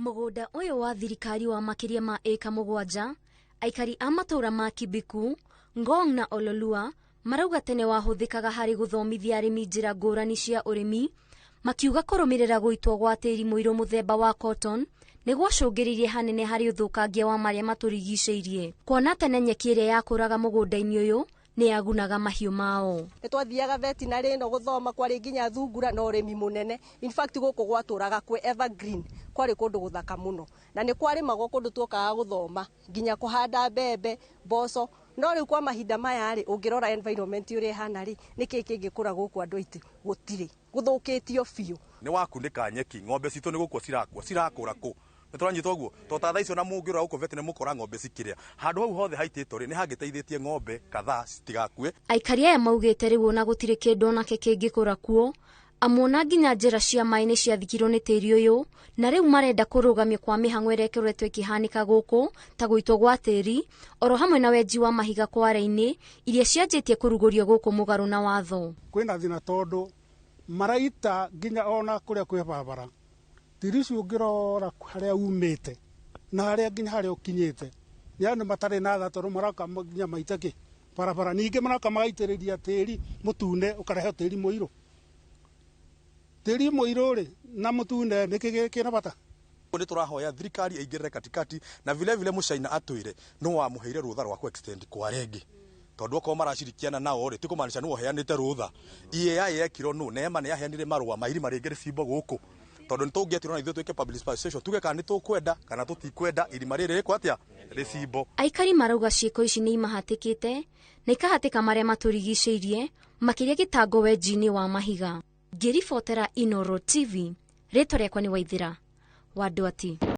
Mũgũnda ũyũ wa thirikari wa makĩria ma ĩka 7, aikari a matũũra ma Kibiku, Ngong na Ololua marauga tene wahũthĩkaga harĩ gũthomithia arĩmi njĩra ngũrani cia ũrĩmi, makiuga kũrũmĩrĩra gũitwo gwa tĩri mũirũ mũthemba wa cotton nĩ gwacũngĩrĩirie hanene harĩ ũthũkangia wa marĩa matũrigicĩirie. Kuona tene nyeki ĩrĩa yakũraga mũgũnda-inĩ ũyũ nĩ yagunaga mahiũ mao. Nĩ twathiaga veterinary ĩno gũthoma, kwarĩ nginya thungura na ũrĩmi mũnene. In fact, gũkũ gwatũraga kwĩ evergreen, kwarĩ kũndũ gũthaka mũno na nĩ kwarĩmagwo kũndũ tuokaga gũthoma nginya kũhanda mbembe, mboco. No rĩu kwa mahinda maya rĩ, ũngĩrora environment ũrĩa ĩhana rĩ, nĩkĩĩ kĩngĩkũra gũkũ andũ aitũ? Gũtirĩ, gũthũkĩtio biũ. Nĩ wakunĩka nyeki, ng'ombe citũ nĩ gũkua cirakua, cirakũra kũ? Nĩ tũranyita ũguo to ta thaa icio na mũngĩrora gũkũ veterinary mũkora ng'ombe cikĩrĩa handũ hau hothe haitĩtwo rĩ, nĩ hangĩteithĩtie ng'ombe kadhaa citigakue. Aikari aya maugĩte rĩu ona gũtirĩ kĩndũ onake kĩngĩkũra kuo, amu ona nginya njĩra cia maĩ nĩ ciathikirwo nĩ tĩri ũyũ, na rĩu marenda kũrũgamio kwa mĩhang'o ĩrĩa ĩkoretwo ĩkĩhanĩka gũkũ ta gũitwo gwa tĩri oro hamwe na wenji wa mahiga kware-inĩ iria cianjĩtie kũrugũrio gũkũ mũgarũ na watho. Kwĩna thĩna tondũ maraita nginya ona kũrĩa kwĩ barabara, tĩri ũcio ũngĩrora harĩa umĩte na harĩa nginya harĩa ũkinyĩte nĩ andũ matarĩ na tha, tondũ maroka nginya maite kĩ barabara, ningĩ maroka magaitĩrĩria tĩri mũtune ũkarehe tĩri mũirũ. Tĩri mũirũ rĩ na mũtune nĩkĩ kĩna bata? Nĩ tũrahoya thirikari ĩingĩrĩre katikati na vile vile mũcaina atwĩre nũ wamũheire rũtha rwa ku-extend kware ĩngĩ, tondũ okorwo maracirikiana nao rĩ, ti kũmaanisha nĩ ũheanĩte rũtha. EAI yekirwo nũ? Neema nĩ yaheanire marũa ma irima rĩngĩ rĩcimbwo gũkũ, tondũ nĩ tũngĩetirwo na ithuĩ twĩke public participation, tuge kana nĩ tũkwenda kana tũtikwenda irima rĩrĩ rĩkwo atĩa rĩcimbwo. Aikari marauga ciĩko ici nĩ imahatĩkĩte na ikahatĩka marĩa matũrigicĩirie, makĩria gĩtango wenji-inĩ wa mahiga. Ngĩribotera Inooro TV, rĩtwa rĩakwa nĩ Waithĩra wa Ndwati.